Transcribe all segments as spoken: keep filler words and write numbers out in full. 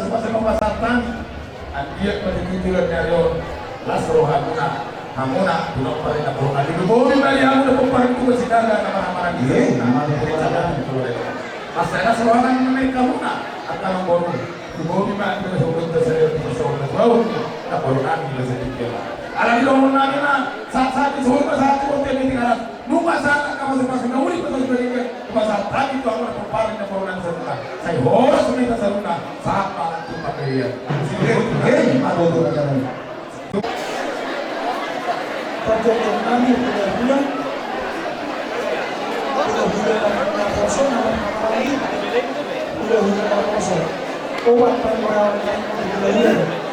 Pasahat hami, anggiat ma di tujuan ni ari on las rohamuna, hamuna pinompar ni namboru nami. Lumobi ma di hamuna pomparan tua Sinaga na marhahamaranggi. Iya, nama tu Sinaga. Las roha nami tu hamuna angka namboru. Lumobi ma di las rohamuna, las rohamuna tu namboru nami, las rohamuna. Alai dohonon nami ma, sahat-sahat ni solu ma sahat tu bontean ni Tinggalan. Nunga sahat angka pasupasu na uli, pasupasu na uli, pasahat hami tu hamu na pomparan ni namboru nami saluhutna. Sai horas ma hita saluhutna, sahat ma tu panggabean. Hei, hei, ma dohonon nami. Parjolo nami hulahula, hulahula naposo, nama nami hulahula naposo. Obat panguraon nami hulahula.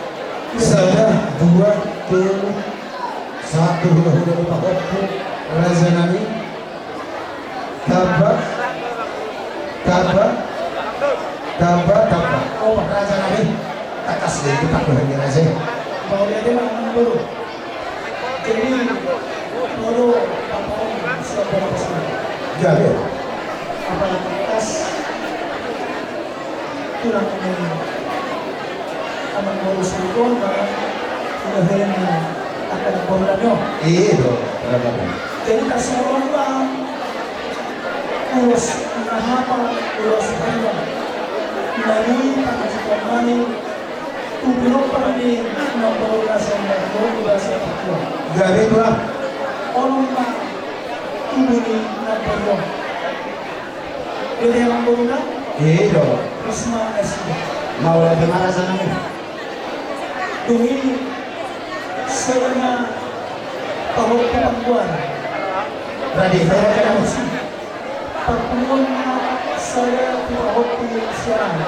Sada, dua, tolu. Sahat tu hulahula ni pahompu, raja nami. Tamba, tamba, tamba, tamba. O raja nami, tangkas do i tu panggohi ni raja i. Mauliate ma amang boru. Jadi, molo papa on siap bola pasukan. Jadi. Apalagi tas. Tulang ni amang boru sungkun, maka hulahula ni angka namboru nami on. Iya, do. Jadi, tarsongon on ma ulos na hata, ulos panjang. Nari pangajian nami, tu pinompar ni namboru na songon on, bahasa Papua. Gabe, Tulang. On ma tubu ni namboru on. Jadi, amang boru na? Iya, do. Risma S I. Mauliate ma raja nami. Dung i, sada ma pahompu panggoar. Raja, sada ma pahompu. Parpunguan ma sada tu pahompu siaran.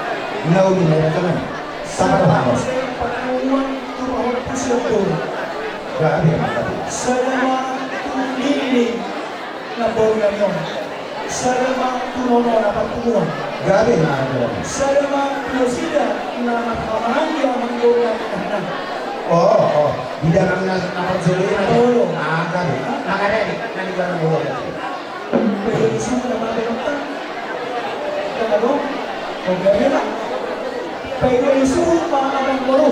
Nauli ma raja nami. Sada ma parpunguan tu pahompu siaran. Gabe, gabe. Sada ma tu nini. Namboru nami on. Sada ma tu nono na parpunguan. Gabe ma, gabe. Sada ma tu nasida na marhahamaranggi, amang boru nami. O, o. Di dalam na, na parjolo i na. O. Ah, gabe. Makanya ni, na di dalam boru. Paido ni suhu na mate mentang. Kata dong. O, gabe ma. Paido ni suhu ma amang boru.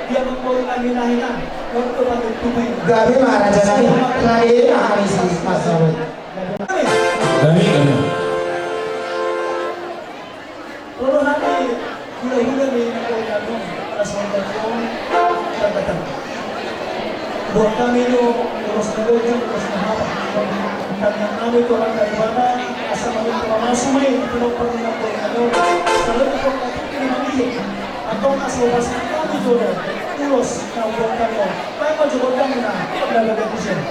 Di amang boru nami na hinan. Waktu pamit tubuh. Gabe ma raja nami. Gabe ma. Raja nami. Dami, dami. Lalu hami hulahula ni namboru nami, atas nama Tuhan, katakan. Buat kami do, ulos na gojang, ulos na hata. Tanyaan nami tu Amanta Debata, asa mamungka, mamasu ma i tu pinompar ni namboru nami. Selalu tu pinompar ni namboru nami. Antong asa hupasahat hami jolo ulos na huboan nami on. Baen ma jo gondangna na gabe tusi on.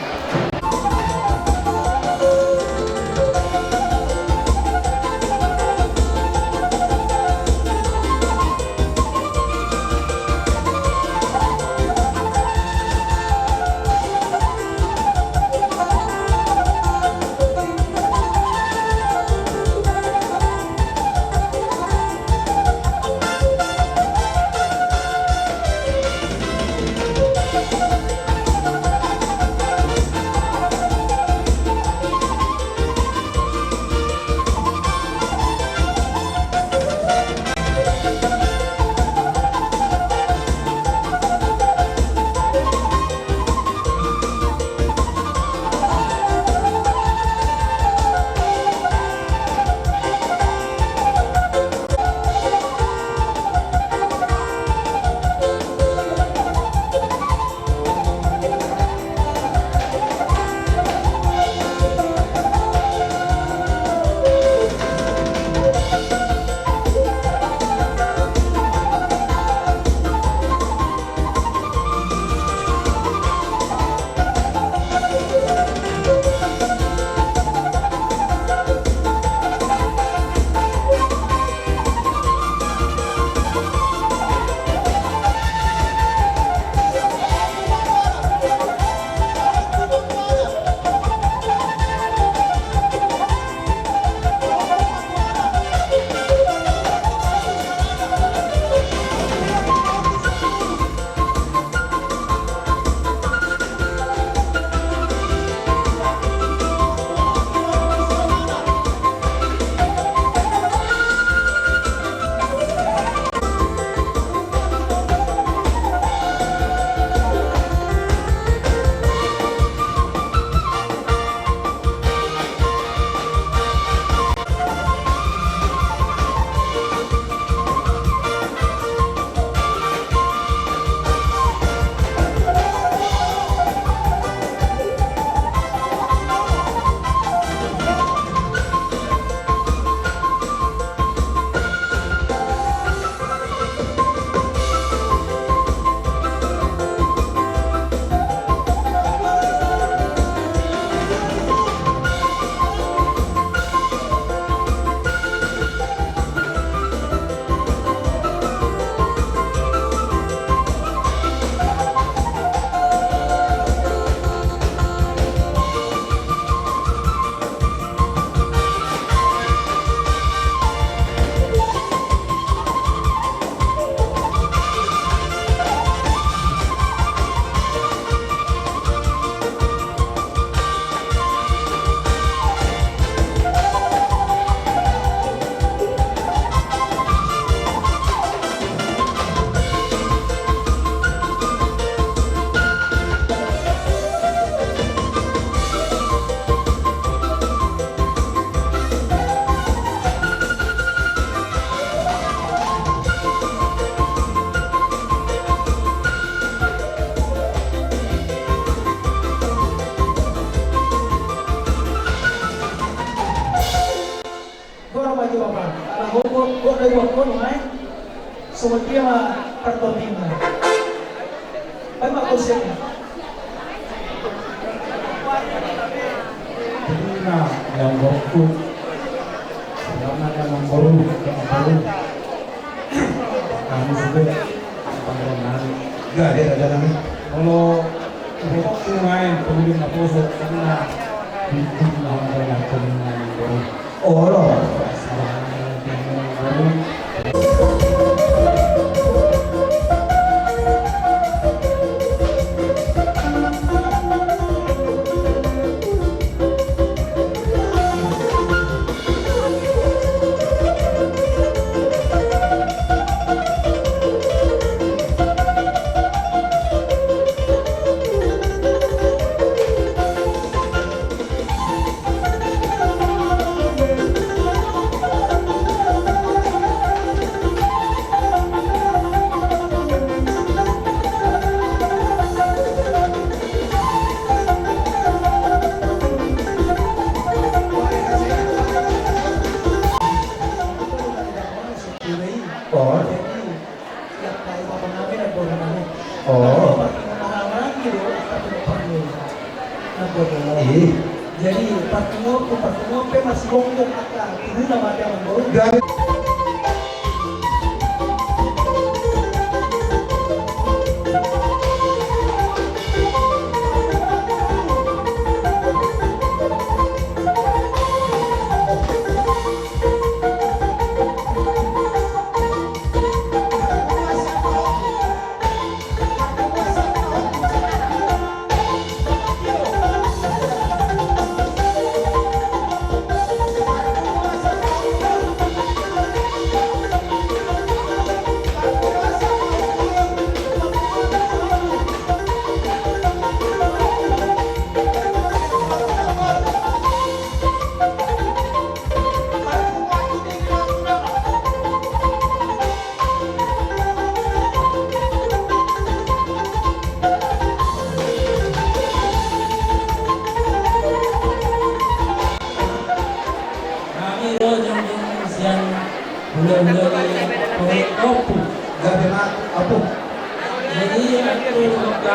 Songon dia ma partopingna. Baen ma konsepna. Jadi na, yang borungku. Selamat ya, Mang Boru, Mang Boru. Kami sudah, Bang Ronald. Gak ada, ada, ada. Kalau ibu aku main, kemudian aku sudah pernah bikin hal-hal yang pernah main, Boru. Olo. Oh. Jadi, tiap kali bapak nami dan boru nami. Oh. Tapi bapak nami lagi do, tapi bapak nami. Nah, boru. Ih. Jadi, parpunguan, parpunguan pe masih gonggong angka, di rumah mati sama boru. Gak. Nami ro jongjong sian hulahula ni Pahompu. Gabe ma, Ompu. Jadi, atur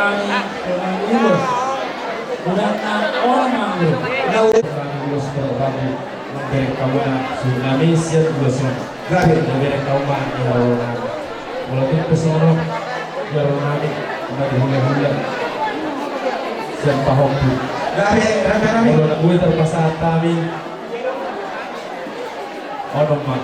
hami pengurus. Udah tak orang nganggur. Kami ulos pengurus. Mangkali kamu na tsunami sian ulos on. Gabe. Gabe na kamu ma, ya Allah. Molo tung pe songon on, jalo nami, na di hulahula. Sian Pahompu. Gabe, raja nami. Molo na bue tarpasahat hami. Ono ma.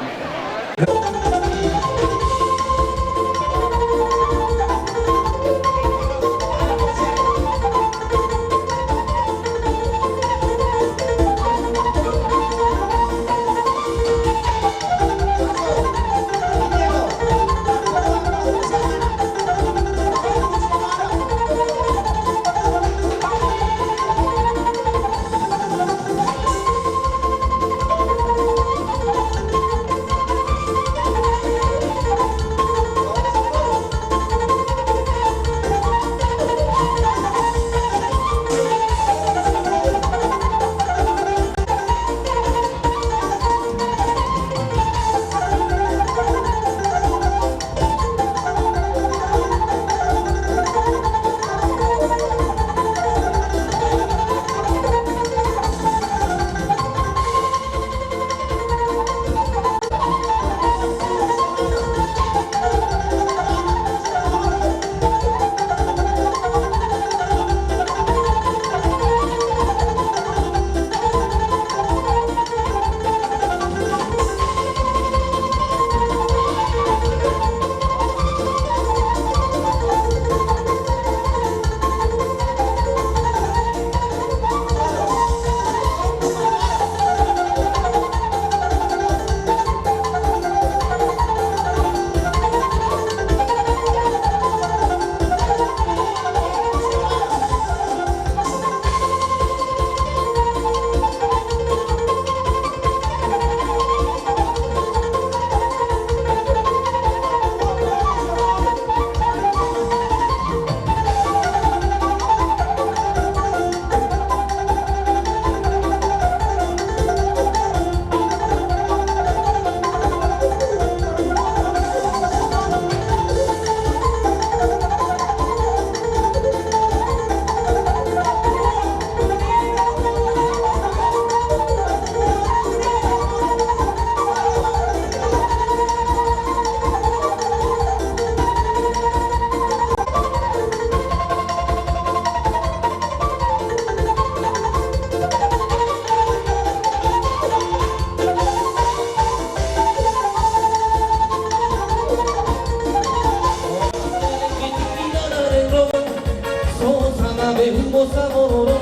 Samoro,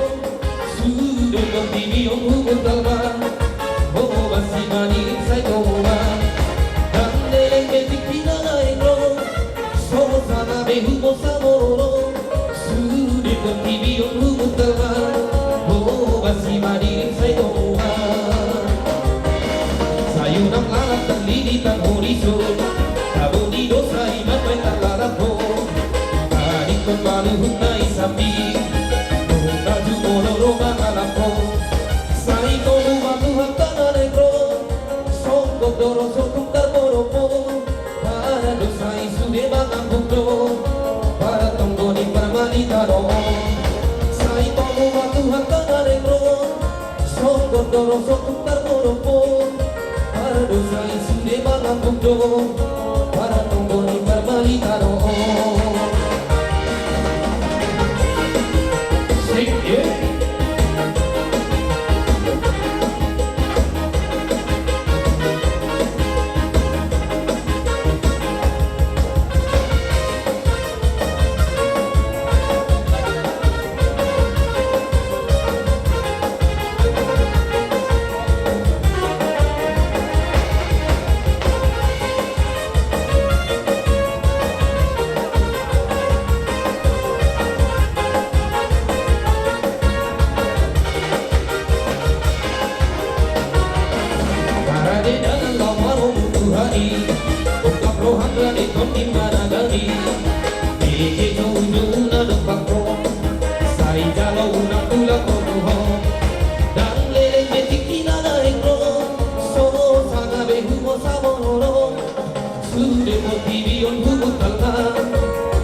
sude portibi on huhut alma, ho basi madirim sai toma. Ndang leleng be tingki na naeng ro, so sanga be humo Samoro, sude portibi on huhut alma, ho basi madirim sai toma. Sai unang lalap tarlidi tarhoriso, tabo ni dosa i ma baen tarlalap ho. Adingkon paluhut na i sambing, nunga jumolo ro mangalap ho. Sai tolu ma Tuhanta na naeng ro, songgop do ro sotung tarmodom ho. Para dosa i sude mangambuk do, para tonggo ni parmalita do. Sai tolu ma Tuhanta na naeng ro, songgop do ro sotung tarmodom ho. Para dosa i sude mangambuk do, para tonggo ni parmalita do. Sik, ye. Parade dalan laho maromuhon Tuhan i, ungkap roham radit hon di managari. Dege joujouna dompak ho, sai jalo unang tulang ho tu ho. Ndang leleng be tingki na naeng ro, so sanga be humo Samoro. Sude portibi on huhut alma,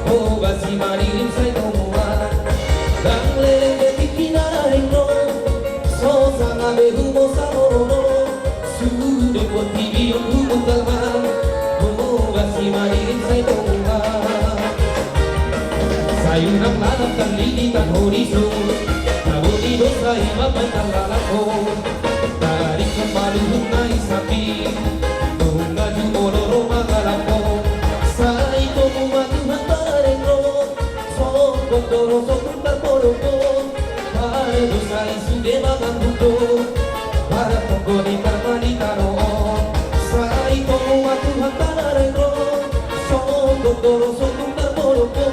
ho basi madirim sai toma. Ndang leleng be tingki na naeng ro, so sanga be humo Samoro. Sude portibi on huhut alma, ho basi madirim sai toma. Sai unang lalap tarlidi tarhoriso, tabo ni dosa i ma baen tarlalap ho. Adingkon paluhut na i sambing, nunga jumolo ro mangalap ho. Sai tolu ma Tuhanta na naeng ro, songgop do ro sotung tarmodom ho. Para dosa i sude mangambuk do, para tonggo ni parmalita do. Sai tolu ma Tuhanta na naeng ro, songgop do ro sotung tarmodom ho.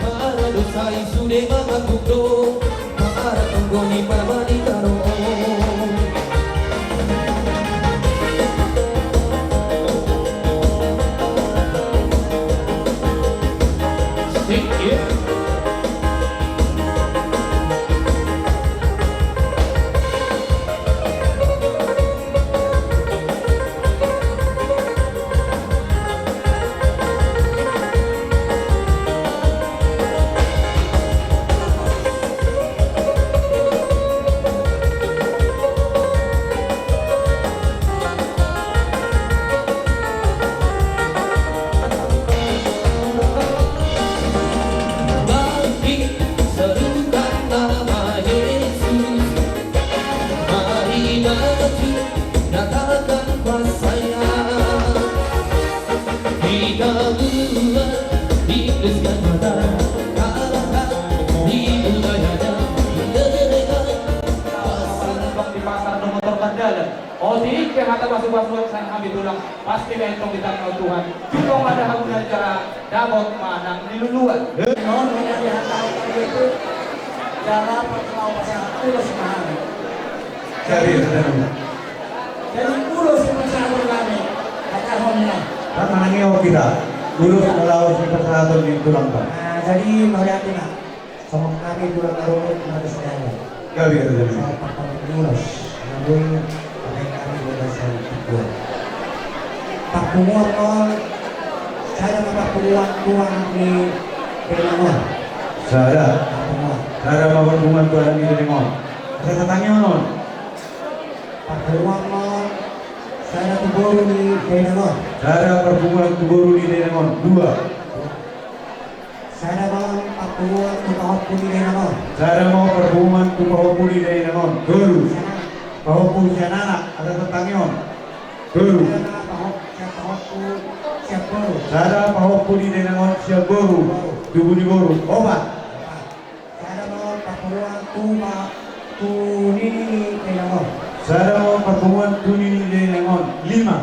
Para dosa i sude mangambuk do, para tonggo ni parmalita do. Sik, ye. Bangkit, serukan nama Yesus. Mari maju, nyatakan kuasa-Nya. Hita buat, tiriskan mata, kalahkan di budayanya, dengan pasar. Di pasar do motor mardalan. Otik ke hata pasu-pasuan sian hami tulang, pasti ma i tong ditangihon Tuhan. Jumpa ma di hamuna jala dapot ma nang niluluan. Non, non, di hata itu jala pertama pasang ulos ma hami. Jadi, jadi ulos ma sahur kami. Kata honna. Kan manang eo kita. Ulos ma laos dipasahaton di tulang, Pak. Nah, jadi mauliate ma. Songon hami tulang na ruhut na di sadari. Gabe, gabe, gabe. Songon parpangkuan ni ulos. Na boi pakai hami di basa Jawa. Parpunguan on, sada ma parpunguan tu anak ni Dainang on. Sada. Parpunguan. Sada ma parpunguan tu anak ni Dainang on. Asa tatangihon on. Parpunguan on, sada tu boru ni Dainang on. Sada parpunguan tu boru ni Dainang on. Dua. Sada ma parpunguan tu pahompu ni Dainang on. Sada ma parpunguan tu pahompu ni Dainang on. Tolu. Sian anak. Pahompu sian anak, asa tatangihon. Tolu. Sada ma pahom-, sian pahompu sian boru. Sada pahompu ni Dainang on sian boru. Boru. Tubu ni boru. Opat. Opat. Sada ma pahompu Parpunguan tu nini ni dainang on. Sada ma parpunguan tu nini ni dainang on. Lima.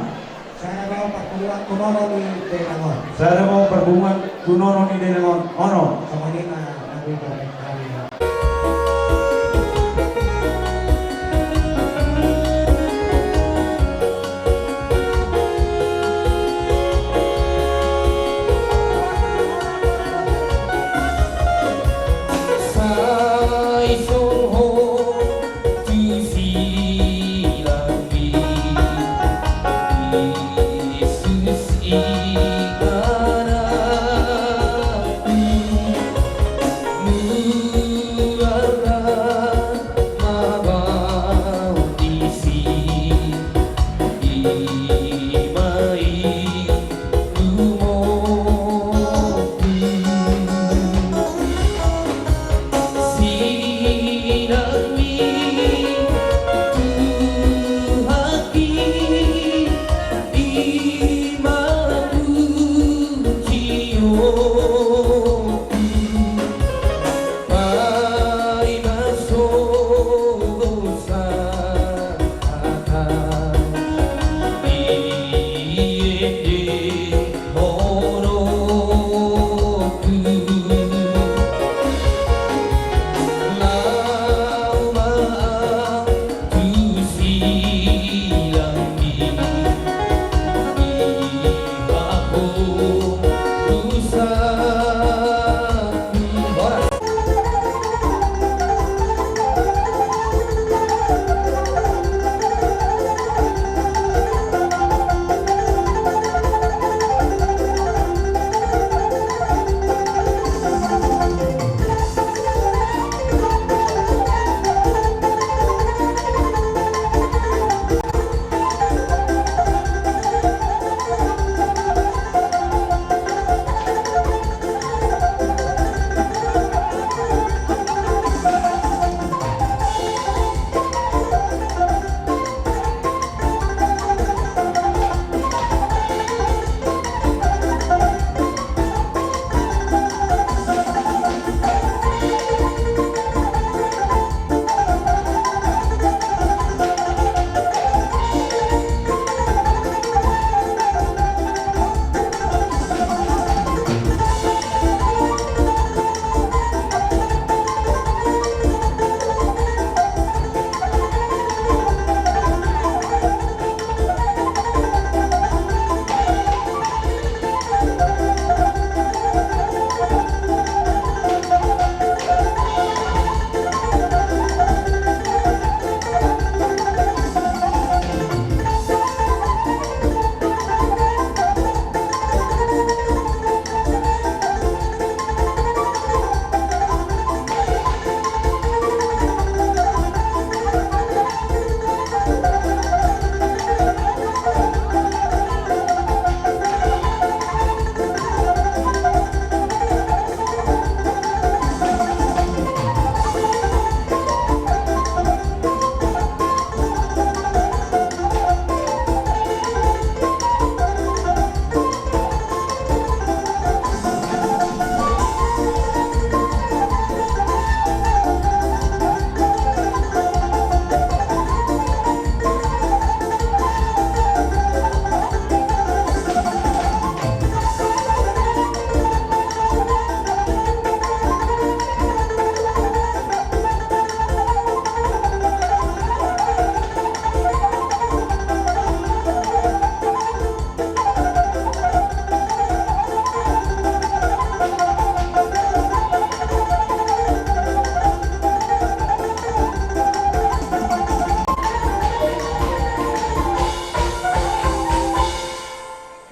Sada ma parpunguan tu nono ni dainang on. Sada ma parpunguan tu nono ni dainang on. Onom. Songon i ma na boi hami. Sai songon tu silangit, Jesus i anakku, mulak ma au disi, i ma i lumobi. Sinami Tuhanki, i ma pujion. Paima so dosa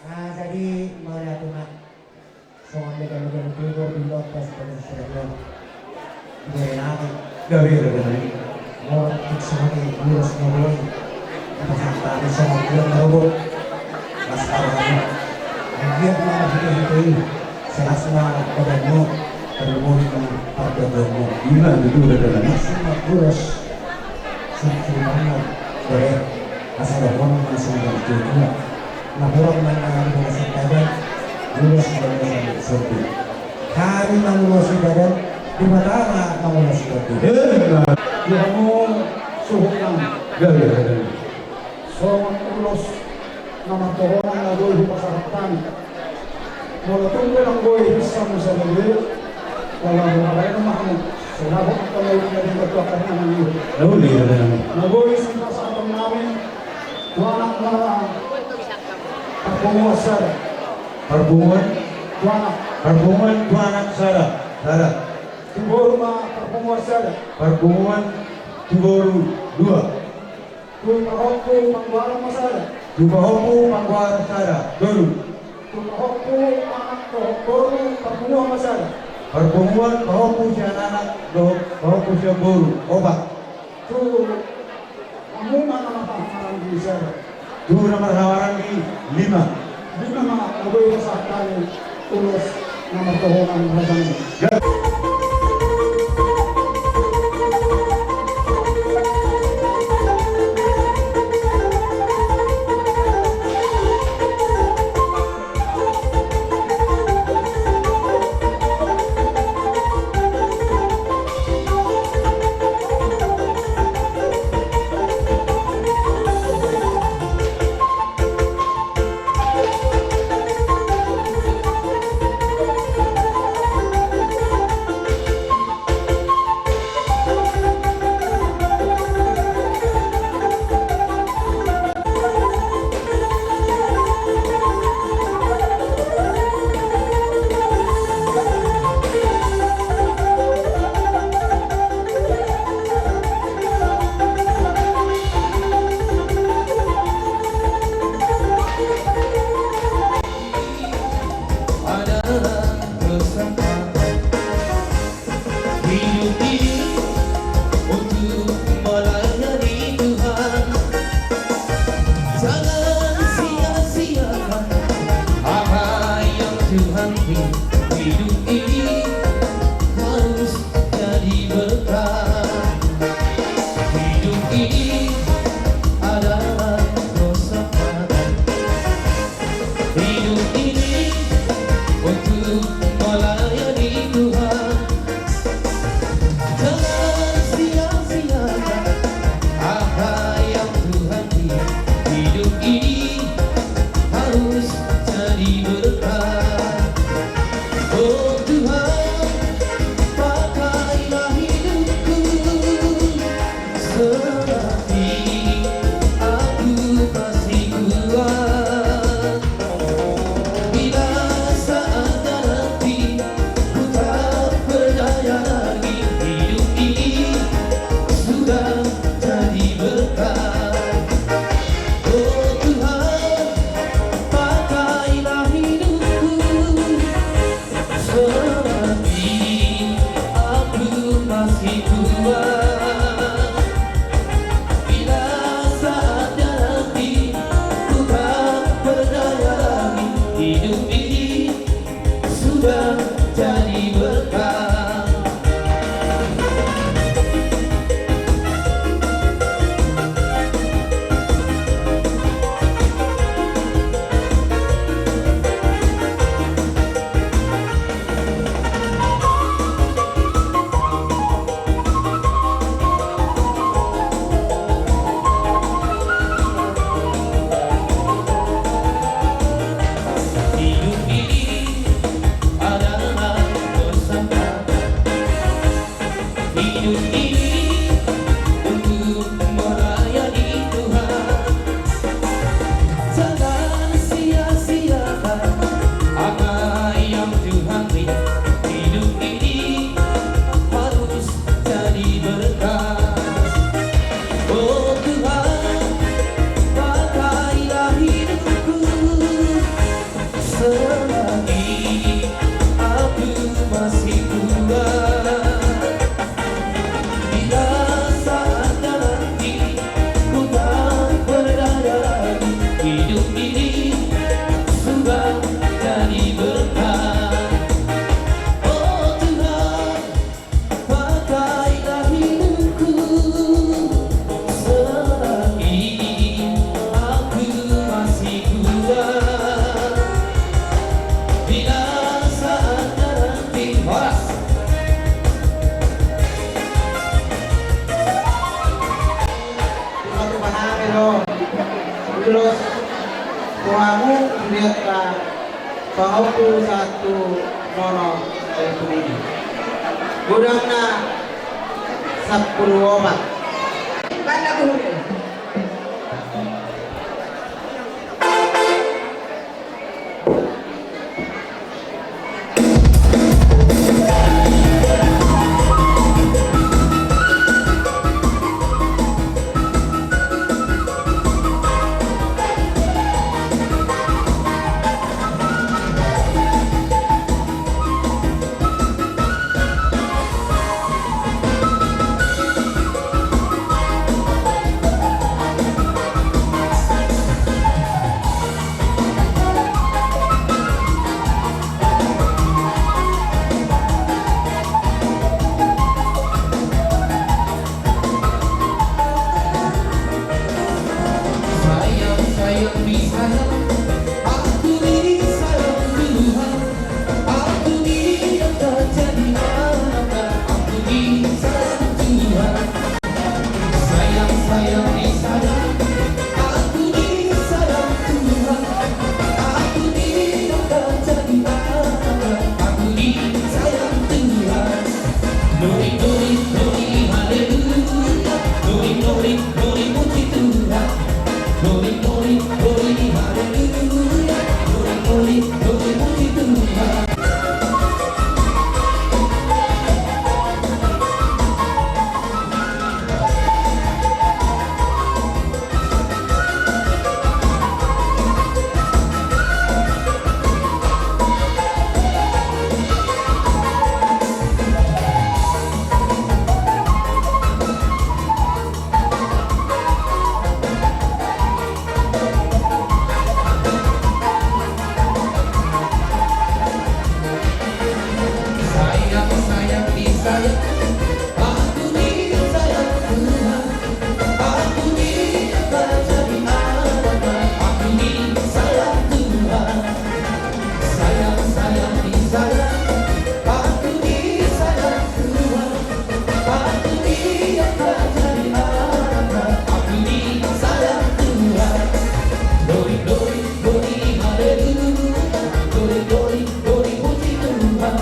Nah, jadi mauliate ma. Songon dia gabe-gabe tubur di lotas pada sisirang. Gabe nama. Gabe, gabe nama. Mora tik songon i, mura songon i. Apa santa ni songon dia marobot. Mas Arhani. Dia mana hita-hita i. Sehat semua badanmu. Terlebih di pardonmu. Gila, itu udah dalam. Mas Arhani. Sumbangan, boleh. Asa dohon na sumbangan juga. Napuran na na di bagasan badan. Ulos na di bagasan sopi. Hami mangulosi badan. Di batara na maulos i. Di hamu suhut nami. Songon ulos na martohonan na boi hupasahat hami. Molo tung pe ndang boi, bisa muse na boi. Molo boi, habaen ma hamu. Songon angka na uli na di batu akar na mangiru. Na uli na boi, songon pasahaton nami. Tu anak ma parpunguan sada. Parpunguan? Tu anak. Parpunguan tu anak sada. Sada. Tu boru ma parpunguan sada. Parpunguan tu boru dua. Tu pahompu panggoaran ma sada. Tu pahompu panggoaran sada. Tolu. Tu pahompu anak dohot boru parpunguan ma sada. Parpunguan pahompu sian anak dohot pahompu sian boru. Opat. Tu hamu ma na marhahamaranggi sada. Tu na marhahamaranggi lima. Lima ma na boi pasahat hami ulos na martohonan raja nami. Hidup ini untuk melayani Tuhan. Jangan sia-siakan apa yang Tuhan beri. Hidup ini harus jadi berkat. Hidup ini adalah kesempatan. Hidup ini untuk melayani Tuhan. Jangan sia-siakan apa yang Tuhan beri. Hidup ini harus jadi berkat. Oh Tuhan, pakailah hidupku. Selagi aku masih kuat, bila saatnya nanti ku tak berdaya lagi, hidup ini sudah jadi berkat. Oh Tuhan, pakailah hidupku. Selagi aku masih kuat, bila saatnya nanti ku tak berdaya lagi, hidup ini sudah jadi berkat. Hidup ini adalah kesempatan. Hidup ini untuk melayani Tuhan. Jangan sia-siakan apa yang Tuhan beri. Hidup ini harus jadi berkat. Oh Tuhan, pakailah hidupku. Selagi aku masih kuat, bila saatnya nanti ku tak berdaya lagi, hidup ini sudah jadi berkat. Oh Tuhan, pakailah hidupku selagi aku masih kuat. Bila saatnya nanti, horas, Ulos tu hamu di angka pahompu sahat tu nono na di Pudi. Godangna sampulu opat. Sayang, sayang disayang, aku disayang Tuhan. Aku diangkat jadi anaknya, aku disayang Tuhan. Sayang, sayang disayang, aku disayang Tuhan. Aku diangkat jadi anaknya, aku disayang Tuhan. Glory, glory, glory, haleluya. Glory, glory, glory, puji Tuhan. Glory, glory, glory, haleluya. Glory, glory, glory, puji Tuhan. Sayang, sayang disayang, aku disayang Tuhan. Aku diangkat jadi anaknya, aku disayang Tuhan. Sayang, sayang disayang, aku disayang Tuhan. Aku diangkat jadi anaknya, aku disayang Tuhan. Glory, glory, glory, haleluya. Glory, glory, glory, puji Tuhan.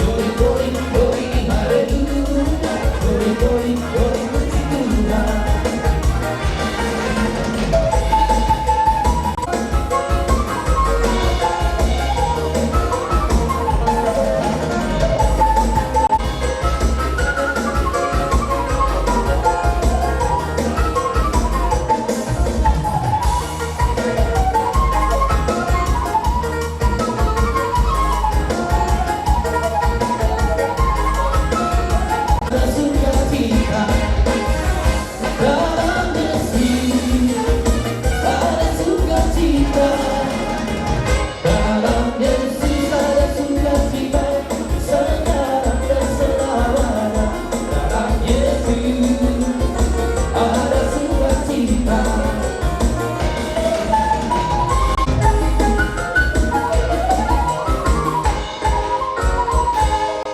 Glory, glory, glory, haleluya. Glory, glory, glory, puji Tuhan. Dalam Yesus ada sukacita, sejahtera dan selamanya. Dalam Yesus ada sukacita.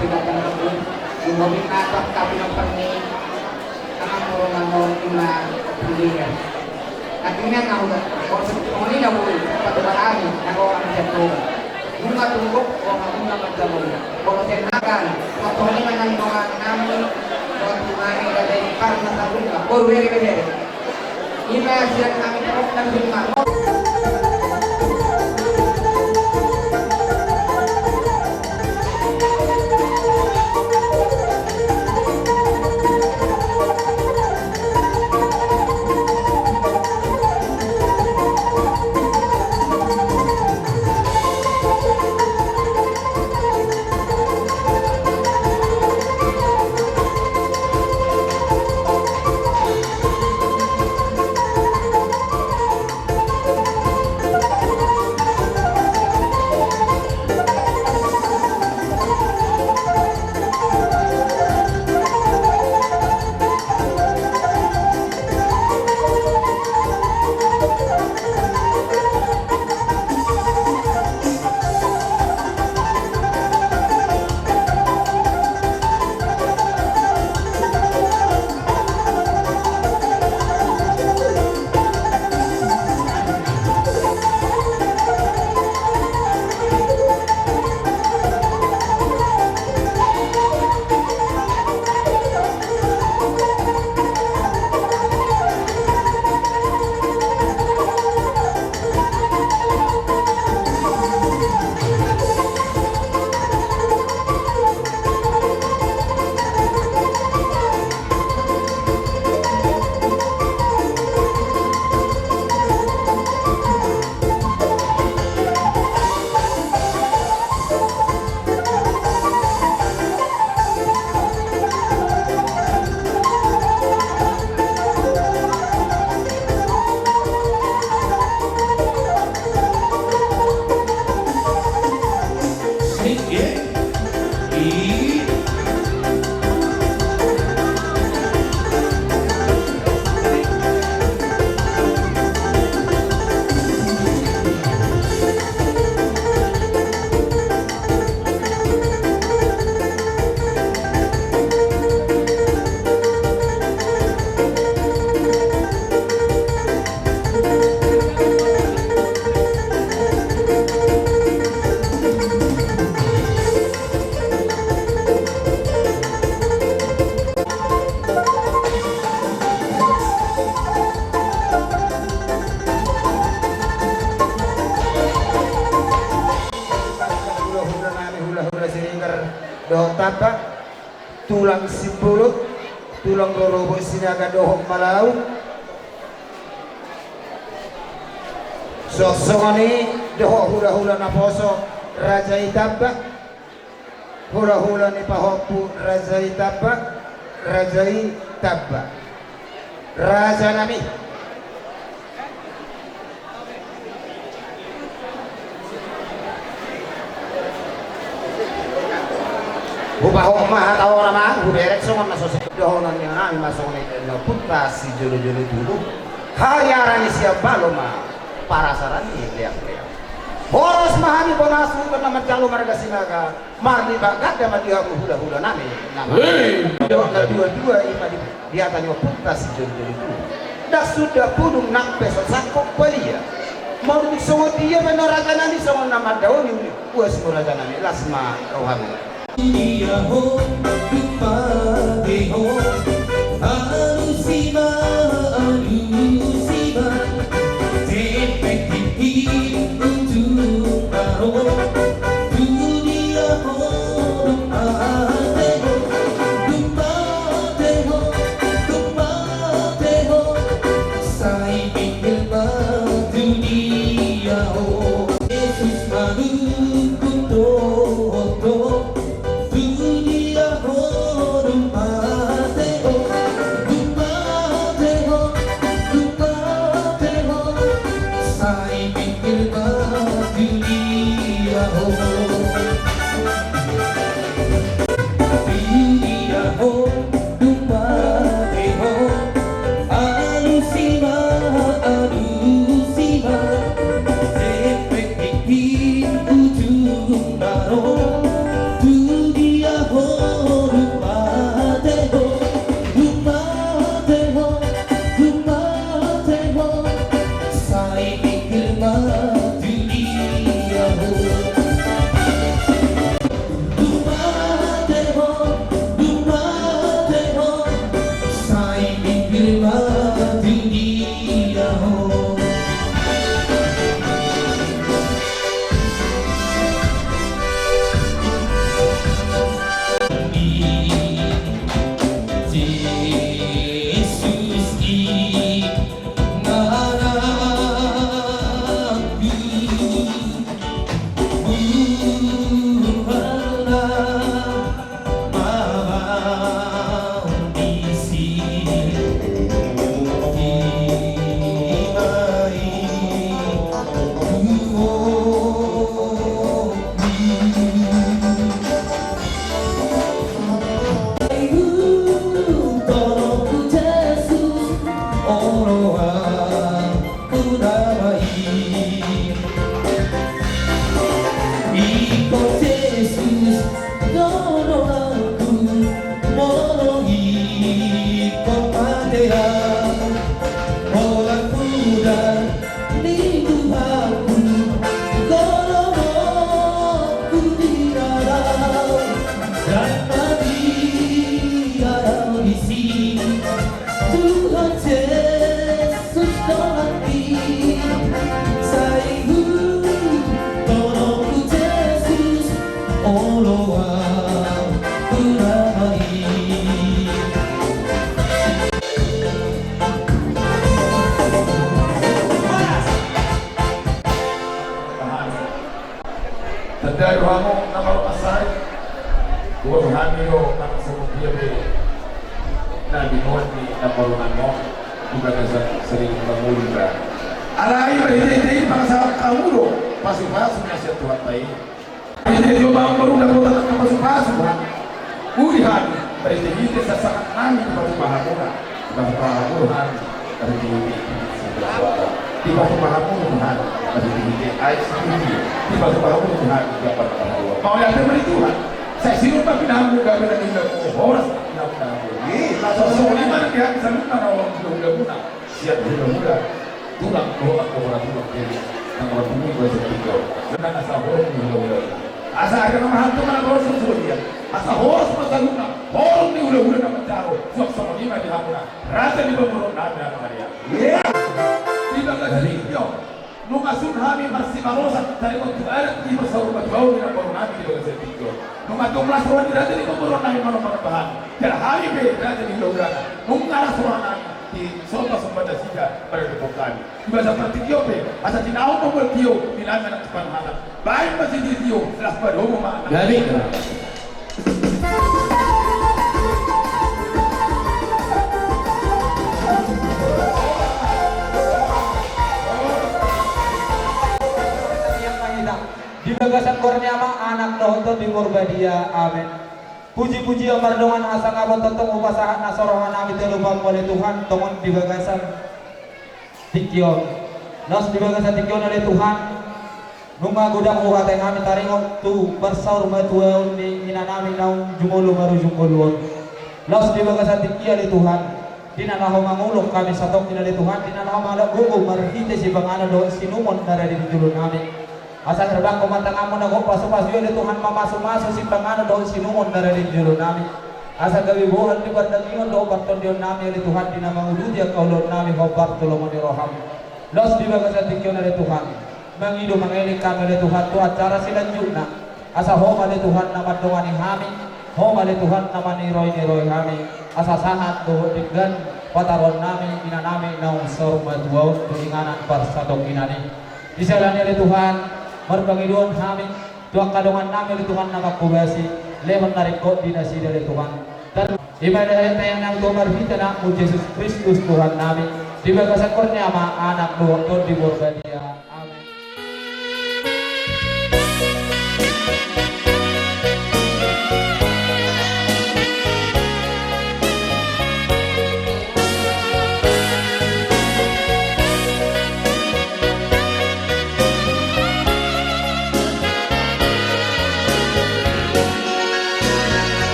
Tidak tenang, umur lima tahun, tapi nampak ni. Tangan turun, tangan turun, ima pilihan. Akhirnya, na udah, kalau seperti ini, na boleh, pada barani, na orang jatuh. Bunga tunggu, bunga, bunga macam bunga. Kalau saya makan, kalau ini mana bunga kami, kalau bunga ini ada di parna bunga, baru beri, beri. Ima siap kami terus dan bunga. Hulahula nami, hulahula Siregar dohot Tamba, tulang Simbolon, tulang rorobot Sinaga dohot Malau. Songon i dohot hulahula naposo Raja i Tamba. Hulahula ni pahompu Raja i Tamba, Raja i Tamba. Raja nami. Hupahompu ma hata on amang, huberek songon na so sip dohonon ni nami ma songon i na punta sijolojolo tubu. Hariara ni siambalo ma parasaran ni leangleang. Horas ma hami bona suhut na manjalo marga Sinaga. Marlipat ganda ma di hamu hulahula nami. Nama. Hei, na dua-dua i ma di hata ni ompunta sijolojolo tubu. Ndang suda pudung nang pe so sangkop balia. Maruntuk songon dia pe na raja nami songon na mandaoni uli. Uas ma raja nami, las ma rohamu. Ia ho, tupa de ho. Alusi ma, alusi ma. Tanda rohamu na marpasahat. Buat hami do, anak sepupu dia be. Na binoan ni na baru namo. Bukan asa sering bangun ba. Alai marhite-hite i pasahat hamu do pasupasu na sian Tuhanta i. Marhite i do baru na kota na pasupasu. Marhitehite sasangap nami dipatupa hamuna, dipatupa hamuna hami, marhitehite, dipatupa hamuna hami, marhitehite aek situtu, dipatupa hamuna hami, gabe na marhadomuan. Mauliate ma di Tuhan. Sai sinur ma pinahanmu, gabe na niula, horas ma pinahanmu. Songon i ma di hami saluhutna na ulaon di hulahula muna. Sian hulahula tulang dohot angka boru tulang, jadi na marhumulai di tingki on. Nang asa horas ni hulahula. Asa ari na marhata ma na horas ma sude ia. Asa horas ma saluhutna, horas ni hulahula na manjalo. Suang songon i ma di hamuna, raja ni pamoruon nami na marhaha. Di bagasan tingki on, nunga sun hami marsibalosan taringot tu adat ni parsaurmatuaon ni namboru nami di bagasan tingki on. Nunga tong las roha ni raja ni pamoruon nami manomba-nomba hami. Jala hami pe raja ni hulahulana, nunga las roha nami di sombasomba nasida paradopon hami. Di bagasan partingkian pe, asa tinaon ma mual tio, di nami anak tu panumatan. Baen ma sitio-tio, las padomu ma. Jadi. Di bagasan goar ni Ama, Anak dohot Tondi Porbadia. Amen. Puji-pujian mardongan hasangapon tongtong hupasahat na so roha nami tu adopanmu ale Tuhan, tongon di bagasan tingki on. Laos di bagasan tingki on ale Tuhan, nunga godang huhatai hami taringot tu parsaurmatuaon ni ina nami naung jumolo marujung ngolu on. Laos di bagasan tingki ale Tuhan, di na laho mangulon hami satongkin ale Tuhan, di na laho mangalap gogo marhite sipanganon dohot siinumon na rade di jolo nami. Asa herbangkon ma tanganmu na gok pasu-pasu i ale Tuhan, mamasu-masu sipanganon dohot siinumon na rade di jolo nami. Asa gabe bohal ni pardagingon dohot partondion nami ale Tuhan, di na manguduti angka ulaon nami hombar tu lomo ni roham. Laos di bagasan tingki on ale Tuhan, mangido mangelek hami ale Tuhan tu acara silanjutna. Asa Ho ma ale Tuhan na mandongani hami, Ho ma ale Tuhan na maniroi-niroi hami, asa sahat dohot denggan pataruon nami ina nami naung saur matua on tu inganan parsatongkinan i. Di siala ni i ale Tuhan, marpangidoan hami tu angka dongan nami ale Tuhan na manghobasi, lehon na ringkot di nasida ale Tuhan. Tar- I ma na hata nami tu marhite anakmu Jesus Kristus Tuhan nami, di bagasan goar ni Ama, Anak dohot Tondi Porbadia. Amen.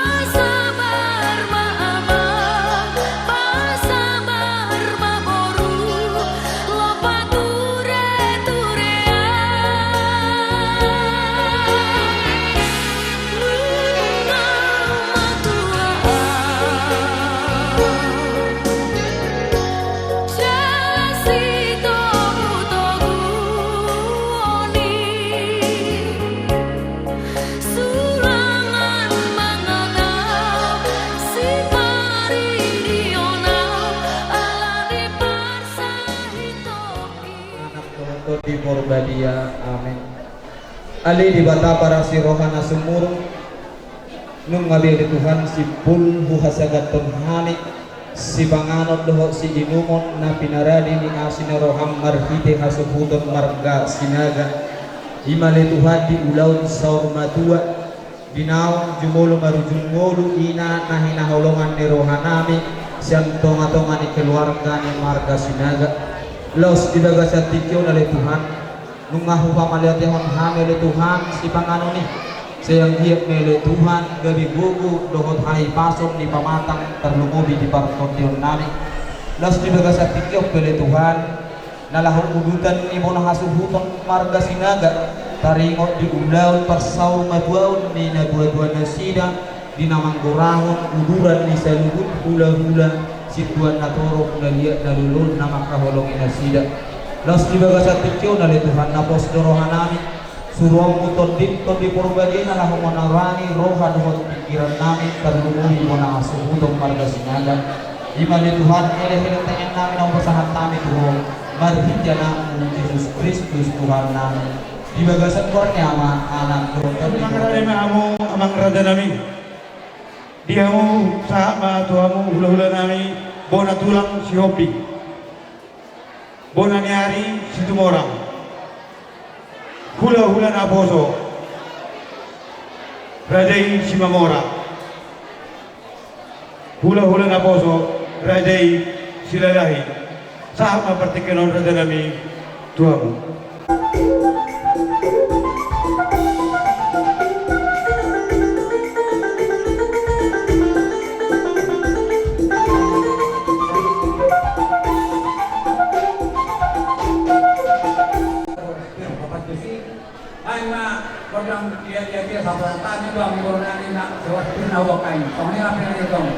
Pasabar ma ama, pasabar ma boru, lopa ture-turean. Nunga matua au, jala sitogu-toguon i. Sulangan manganap, siparidion au, ala ni parsahitoki. Anak dohot Tondi Porbadia. Amen. Ale Debata parasi roha na sumurung, nunga be ale Tuhan simpul huhasagathon hami sipanganon dohot siinumon na pinarade ni asi ni roham marhite hasuhuton marga Sinaga. I ma ale Tuhan di ulaon saur matua, di naung jumolo marujung ngolu ina na hinaholongan ni roha nami sian tonga-tonga ni keluarga ni marga Sinaga. Laos di bagasan tingki on ale Tuhan, nunga huhamauliatehon hami ale Tuhan sipanganon i. Sai anggiat ma ale Tuhan gabe gogo dohot hahipason ni pamatang tarlumobi di partondion nami. Laos di bagasan tingki on pe ale Tuhan, na laho udutan ni bona hasuhuton marga Sinaga taringot di ulaon parsaur matuaon ni na dua-dua nasida, di na manggorahon uduran ni saluhut hula-hula, sintua na torop, na liat na lolo na mangkaholongi nasida. Laos di bagasan tingki on ale Tuhan, na pos do roha nami, suruonmu Tondim, Tondi Porbadia na laho manarangi roha dohot pingkiran nami tarlumobi bona hasuhuton marga Sinaga. I ma ale Tuhan, elek-elek tangiang nami na hupasahat hami tu Ho marhite Anakmu Jesus Kristus Tuhan nami. Di bagasan goar ni Ama, Anak dohot Tondi Porbadia. Mangarade ma hamu, Ama Rajanami, di hamu sahat ma tu hamu hulahulanami, bona tulang Sihombing, bona ni ari Situmorang, hulahula naposo raja i Simamora, hulahula naposo raja i Silalahi. Sahat ma partingkian on rajanami tu hamu. Ai ma, godang dia dia dia sabar tadi bang godang ini nak sewa pina wakai. Tong ini apa yang tong?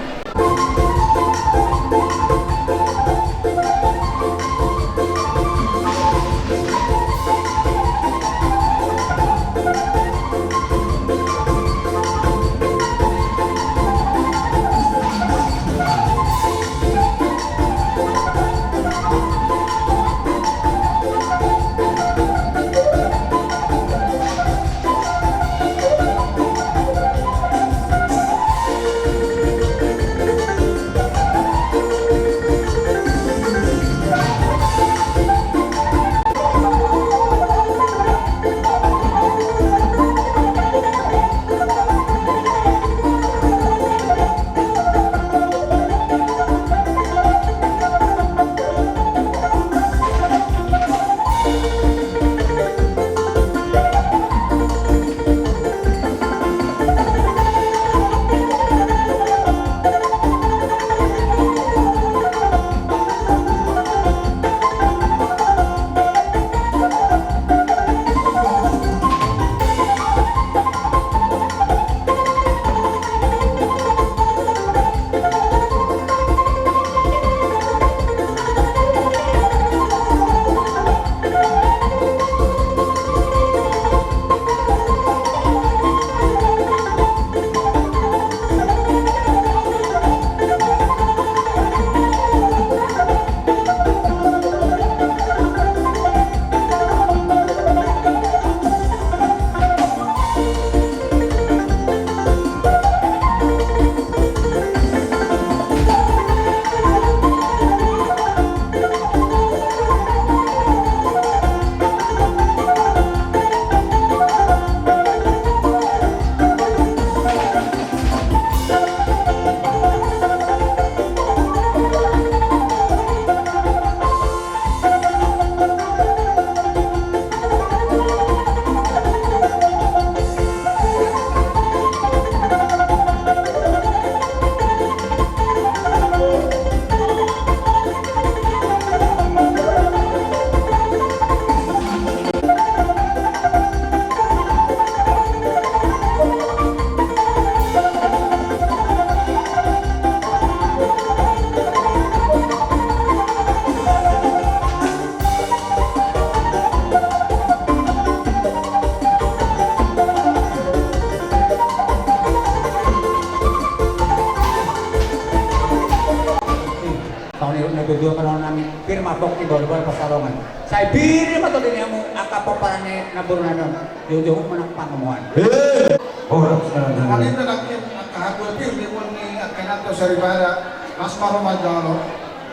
Tong ni na dua-dua manaon nami, pir ma pongki baru-baru pansalongan. Sai pir ma tong di hamu angka pomparan ni namboru nami on. Jauh-jauh manang pangomoan. Eh, borat sekali. Kami terakhir angka hagua pir di pon ni angka nato saribada. Mas Maro Manjalo.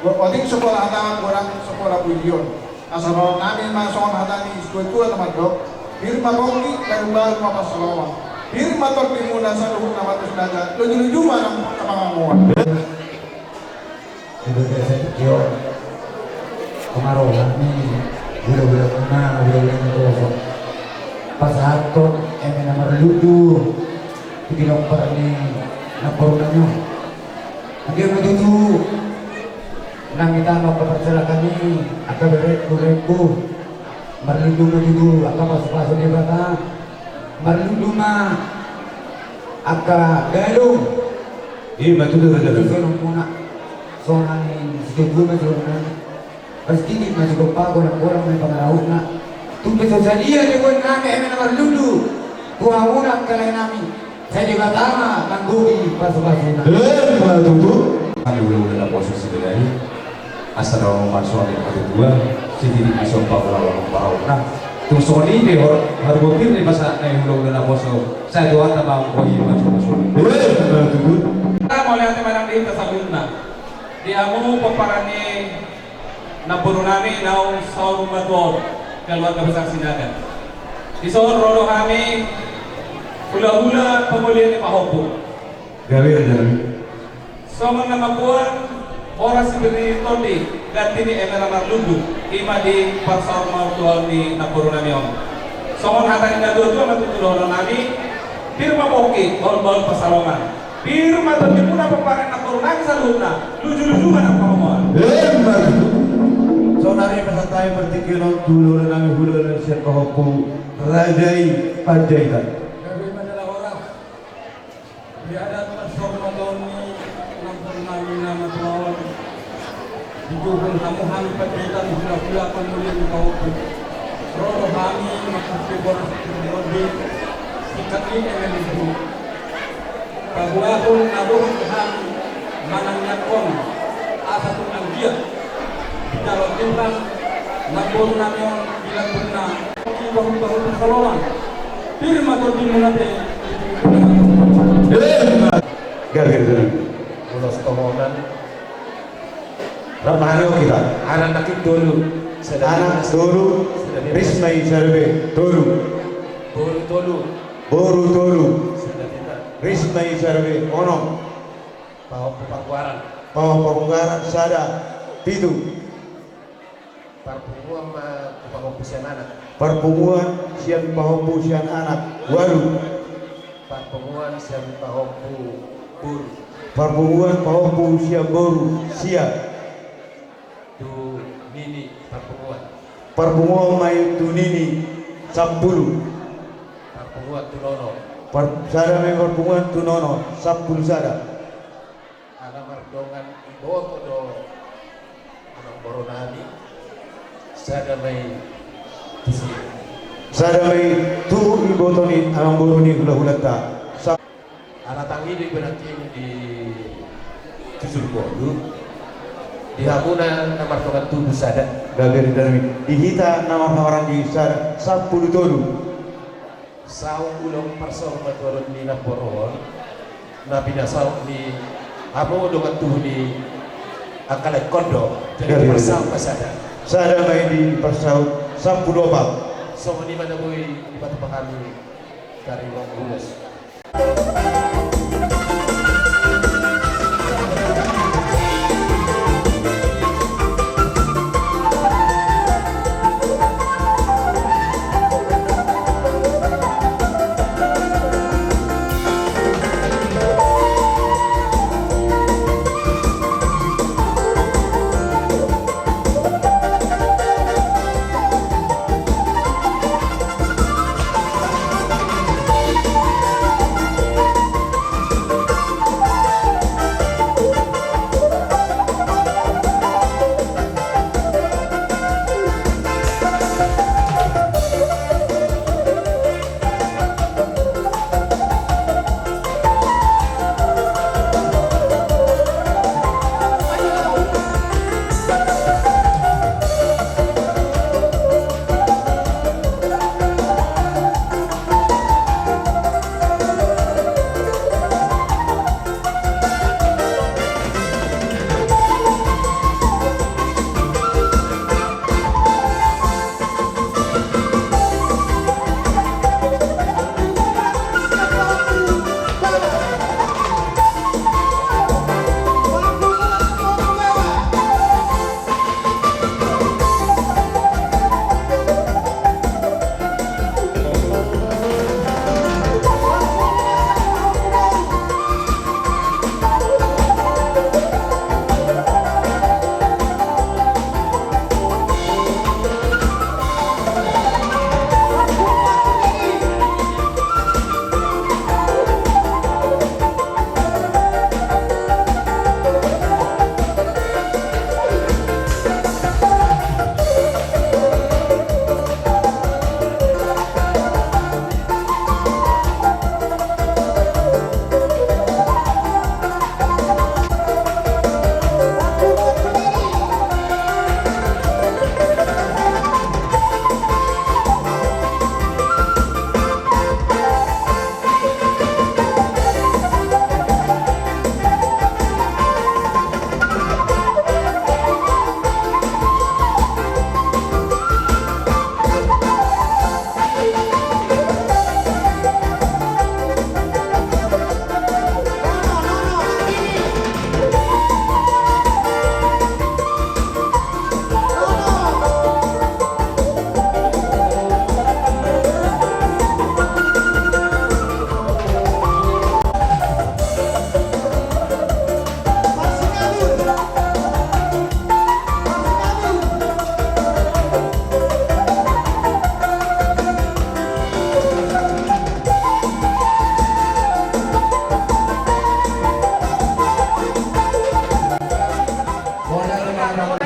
Otik sekolah hata, kurang sekolah pujion. Asa ro nami ma songon hata ni situa-tua na mandok, pir ma pongki, baru-baru ma pansalongan. Pir ma tondimuna saluhutna marga Sinaga, luju-luju ma nang pangomoan. Di bagasan tingki on, pangarohon ni hulahula muna, hulahula ni kosong. Pasahathon eme na marlundu tu pinompar ni namboru nami on. Anggiat ma tutu nang hita ma angka parsilakan i, angka berengku, berengku. Marlundu ma tutu angka pasupasu ni Debata. Marlundu ma angka galung. Ima tutu, raja. Songon muna, songon ni situa-tua ma songon. Pasti ma cukup pago na kurang ni pangarahutna. Tung pe so sadia dibuat nami eme na marlundu tu hamuna angka lae nami. Sai Debata ma manggohi pasupasuna. Ima tutu. Hami hulahula naposo Silalahi, asa na marsoal ni hatutua, sititi ma somba hulahula pangarahutna. Tung songon i pe haru bokir ni pasahat na i hulahula naposo. Sai Tuhanta ma anggo i masumasu. Mauliate ma nang di hita saluhutna. Di hamu pomparan ni namboru nami naung saur matua on, keluarga besar Sinaga. Dison ro do hami hulahula pamolian ni pahompu. Gabe raja nami. Songon na mamboan boras sipir ni tondi, ganti ni eme na marlundu, i ma di parsaur matua ni namboru nami on. Songon hata ni natuatua ma tutu dohonon nami, pir ma pongki, bahulbahul pansalongan. Pir ma tondimuna pomparan ni namboru nami saluhutna, lujuluju ma nang pangomoan. Emma tutu. Saonari pasahat hami partingkian on tu hulahula nami hulahula sian pahompu Raja i Panjaitan. Gabe ma jala horas. Di adat parsaurmatuaon ni namboru nami na matua on, digokhon hamu hami Panjaitan hulahula pamolian ni pahompu. Ro do hami manghatai boras sipir ni tondi, singkat ni eme na marlundu. Paboahon na dohot hami manang niangkon asa tung anggiat dijalo Tuhan namboru nami on di lambungna. Bahulbahul pansalongan. Pir ma tondimuna pe. Gabe tutu. Ulos tohonan. Rap ma hami on hita. Anak na tolu. Anak tolu. Risma i sada be. Tolu. Boru tolu. Boru tolu. Risma i sada be. Onom. Pahompu parbuaran. Pahompu parbuaran sada. Pitu. Parpunguan ma tu pahompu sian anak. Parpunguan sian pahompu sian anak. Ualu. Parpunguan sian pahompu boru. Parpunguan pahompu sian boru. Sia. Tu nini parpunguan. Parpunguan ma i tu nini. Sampulu. Parpunguan tu nono. Par-, sada ma i parpunguan tu nono. Sampulu sada. Ala mardongan iboto do amangboru nami, sada ma i tusi. Sada ma i tu iboto ni amangboru ni hulahulanta. Sa- Ala tangi do iba nangkin di tusi boru. Di hamuna na mardongan tubu sada. Gabe raja nami. Di hita na marhahamaranggi sada, sampulu tolu. Saut ulos parsaurmatuaon ni namboru on, na pinasaut ni hamu dongan tubu ni angka laengkon do. Jadi, iya, iya, parsaut ma sada. Sada ma i di parsaut sampulu opat. Songon i ma na boi dipatupa hami, taringot ulos.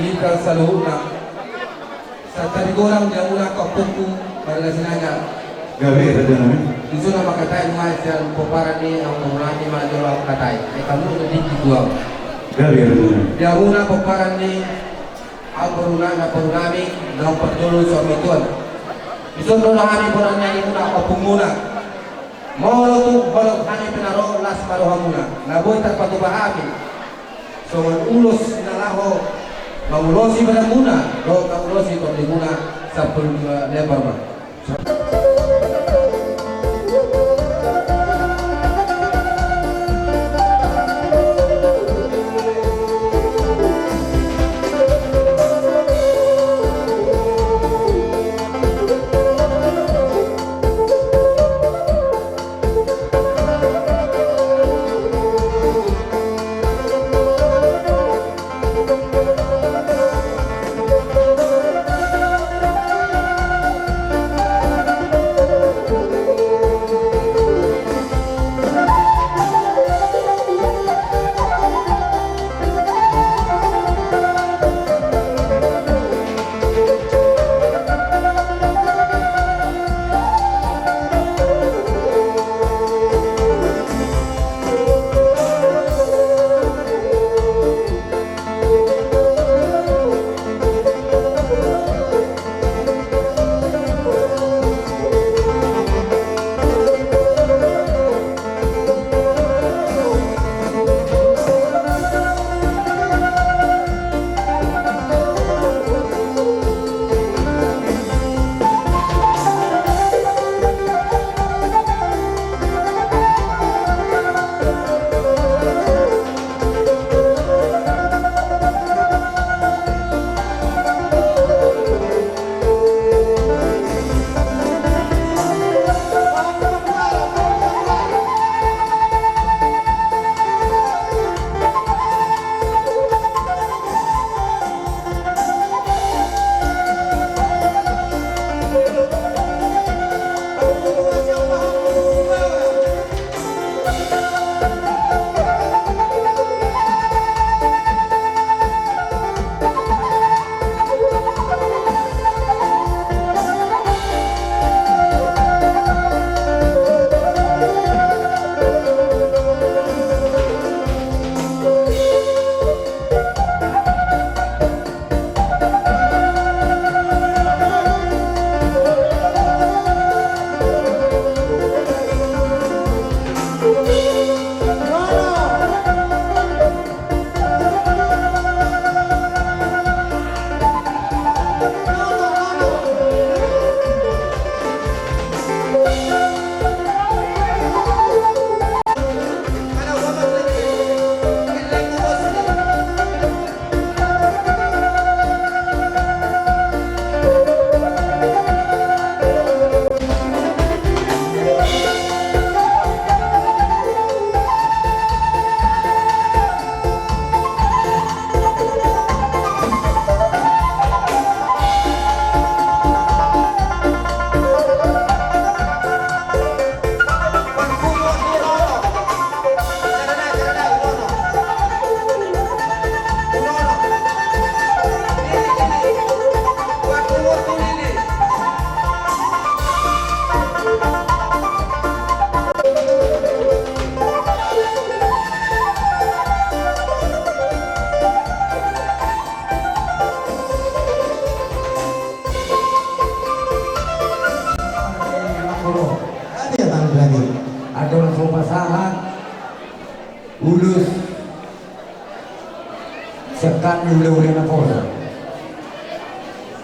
Hita saluhutna. Santabi godang di hamuna angka ompungku marga Sinaga. Gabe, rajanami. Dison na mangkatai ma sian pomparan ni amangborunami ma jolo mangkatai. Ai hamu na tingki tu ahu. Gabe, rajanami. Di hamuna pomparan ni amangborunami, namborunami naung parjolo saur matua. Dison do roha ni bona ni animuna, ompungmuna. Molo tung holong hami pe na ro, las ma rohamuna. Na boi tarpatupa hami songon ulos na laho mangulosi badanmuna dohot mangulosi tondimuna. Sampulu dua lembar ma. Adong so pasahat ulos sian hami hulahula naposo.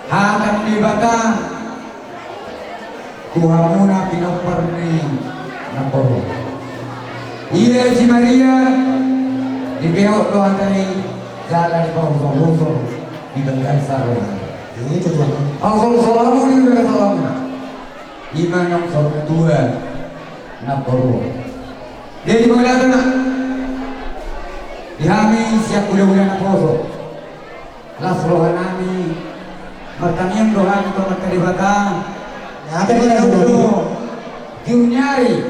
Hata ni Debata tu hamuna pinompar ni namboru. Ia si Maria dipehot do hata i jala dipahusorhusor di bagasan roha. Pahusorhusor hamu di bagasan roha. Ima naung saur matua namboru. Jadi manghatai di hami sian hulahula naposo, las rohanami martangiang do hami tu Amanta Debata. Dilehon do tiur ni ari,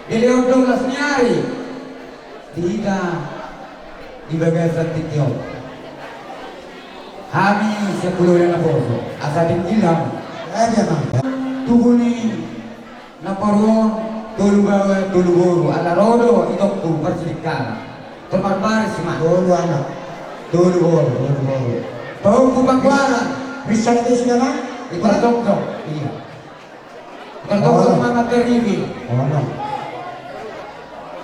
dilehon do las ni ari di hita di bagasan tingki on. Hami sian Pulo Naposo, asa tinggi hamu. Tugu ni namboru on, tolu baoa tolu boru, ala ro do itongku parsidingkalan. Tor marbaris ma. Tolu anak. Tolu boru. Tolu boru. Pahompu Pangguaran. Bisa lagi sudah, Bang? Itu tongtong. Iya. Tongtong ma mangarigi. Onom.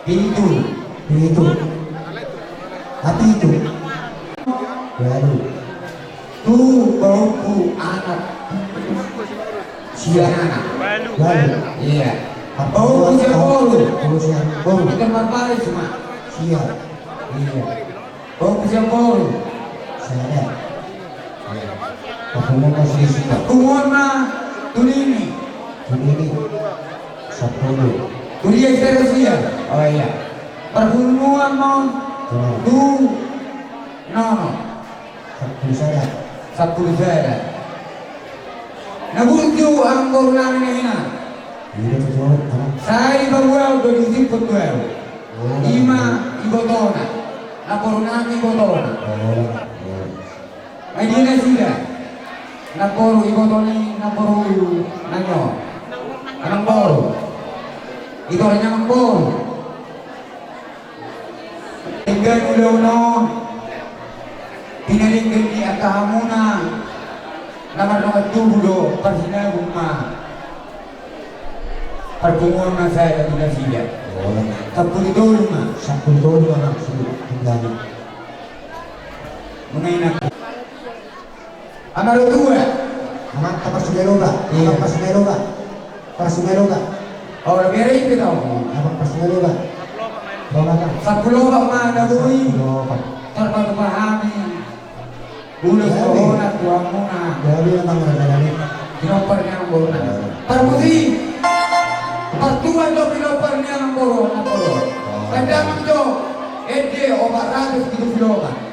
Pitu. Pitu. Ah, pitu. Walu. Tu pahompu anak. Sia anak. Walu. Iya. Pahompu sia boru. Pahompu sia boru. Itu marbaris ma. Sia. Iya. Pahompu sia boru. Sada. Parpunguan ma sisi. Parpunguan ma tu nini. Tu nini. Sampulu. Tu dia sada sia. Oh iya. Parpunguan ma tu nono. Tu nono. Sampulu sada. Sampulu sada. Na burju amang boru nami na hinan. Iya, betul. Sai paboa do di siput boru. Oh. Ima ibotona. Namboru nami ibotona. Oh, oh. Ai dia nasida. Namboru iboto ni namboru nami on. Amang boru. Ito ni amang boru. Denggan ulaon on. Pinadenggan ni angka hamuna. Na mardongan tubu do parsinabuan ma. Parpunguan ma sada tu nasida. Oh. Sampulu tolu ma. Sampulu tolu ma maksud tinggal. Mengenai Amang Rotua. Amang Parsumaloba. Iya. Amang Parsumaloba. Parsumaloba. Oh, lebih ada itu tau. Amang Parsumaloba. Bawa makan. Sampulu opat ma na boi. Sampulu opat. Tarpatupa hami. Ulos dohonon tu hamuna. Jadi amang raja ni. Pinompar ni amang boru na. Parmusi. Partua do pinompar ni amang boru na. Oh. Kadang jo. Ende opat ratus pitu pulu opat.